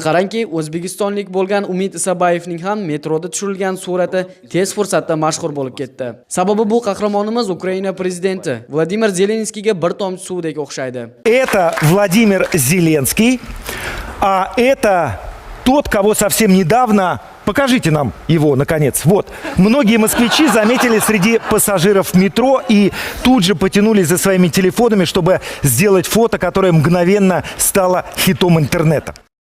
Qarangki, o'zbekistonlik bo'lgan Umid Isabayevning ham metroda tushirilgan surati tez fursatda mashhur bo'lib ketdi. Sababi bu qahramonimiz Ukraina prezidenti Vladimir Zelenskiyga bir tomchi suvdek o'xshaydi. Это Владимир Зеленский, а это тот, кого совсем недавно. Покажите нам его, наконец. Вот. Многие москвичи заметили среди пассажиров метро и тут же потянулись за своими телефонами, чтобы сделать фото, которое мгновенно стало хитом интернета.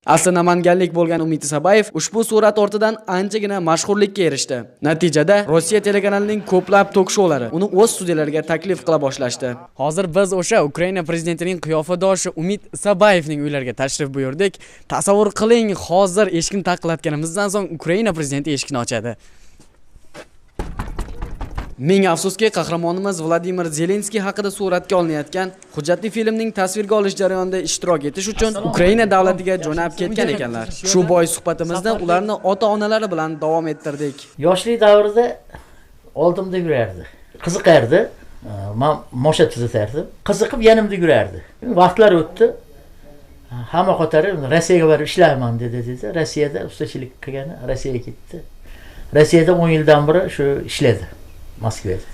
Asli namanganlik bo'lgan Umid Isabayev ushbu surat ortidan anchagina mashhurlikka erishdi. Natijada Rossiya telekanalining ko'plab tok-shoulari uni o'z studiyalariga taklif qila boshlashdi. Hozir biz o'sha Ukraina prezidentining qiyofadoshi Umid Isabayevning uylariga tashrif buyurdik. Tasavvur qiling, hozir eshikni taqillatganimizdan so'ng Ukraina prezidenti eshikni ochadi. Ming afsuski, qahramonimiz Vladimir Zelenskiy haqida suratga olinayotgan hujjatli filmning tasvirga olish jarayonida ishtirok etish uchun Ukraina davlatiga jo'nab ketgan ekanlar. Shu bois suhbatimizni ularni ota-onalari bilan davom ettirdik. Yoshlik davrida oldimda yurardi, qiziqardi. Man mosha tuzatardim, qiziqib yanimda yurardi. Vaqtlar o'tdi, hamma qatori Rossiyaga borib ishlayman dedi. Rossiyada ustachilik qilgani Rossiyaga ketdi. Rossiyada 10 yildan beri shu ishladi, Moskvada.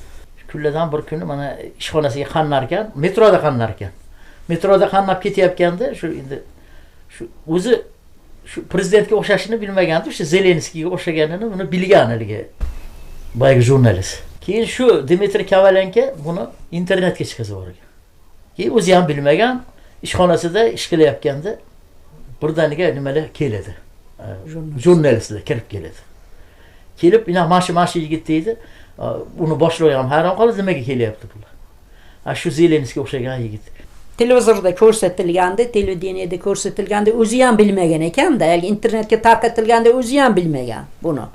Kunlardan bir kuni mana ishxonasiga qatnar ekan, metroda qatnar ekan, metroda qatnab ketayotganda shu endi shu o'zi shu prezidentga o'xshashini bilmagandi, o'sha Zelenskiyga o'xshaganini buni bilgan haligi boyagi jurnalist. Keyin shu Dmitriy Kovalenko buni internetga chiqazib yuborgan. Keyin o'zi ham bilmagan, ishxonasida ish qilayotganda birdaniga nimalar keladi, jurnalistlar kirib keladi. Kelib, "Mana shu yigit", deydi. Uni boshlig'i ham hayron qoldi, nimaga kelyapti bular? A shu Zelenskiyga o'xshagan yigit. Televizorda ko'rsatilganda, televideniyada ko'rsatilganda o'zi ham bilmagan ekanda, haligi internetga tarqatilganda o'zi ham bilmagan buni.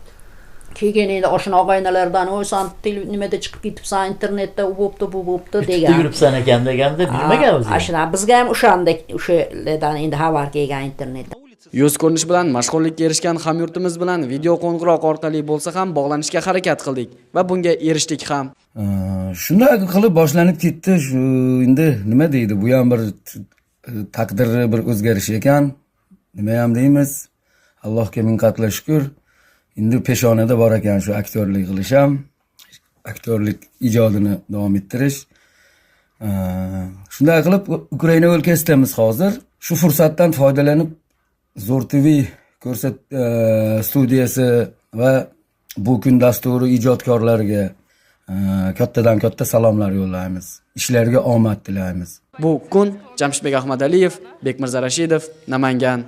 Keyin endi oshna og'aynilardan, "Oy, san nimada chiqib ketibsan internetda, u bo'pti, bu bo'pti", YouTube'da degan. Yuribsan ekan deganda bilmagan o'zi. Shunaqa bizga ham o'shanda o'shalardan endi xabar kelgan internetda. Yuz ko'rinish bilan mashhurlikka erishgan hamyurtimiz bilan video qo'ng'iroq orqali bo'lsa ham bog'lanishga harakat qildik va bunga erishdik ham. Shunday qilib boshlanib ketdi shu. Endi nima deydi, bu ham bir taqdirni bir o'zgarishi ekan, nima ham deymiz. Allohga ming qatla shukur, endi peshonada bor ekan shu aktyorlik qilish ham, aktyorlik ijodini davom ettirish. Shunday qilib Ukraina o'lkasidamiz hozir. Shu fursatdan foydalanib Zo'r TV ko'rsat studiyasi va Bu kun dasturi ijodkorlariga kattadan katta salomlar yo'llaymiz, ishlariga omad tilaymiz. Bu kun Jamshidbek Ahmadaliyev, Bekmirza Rashidov, Namangan.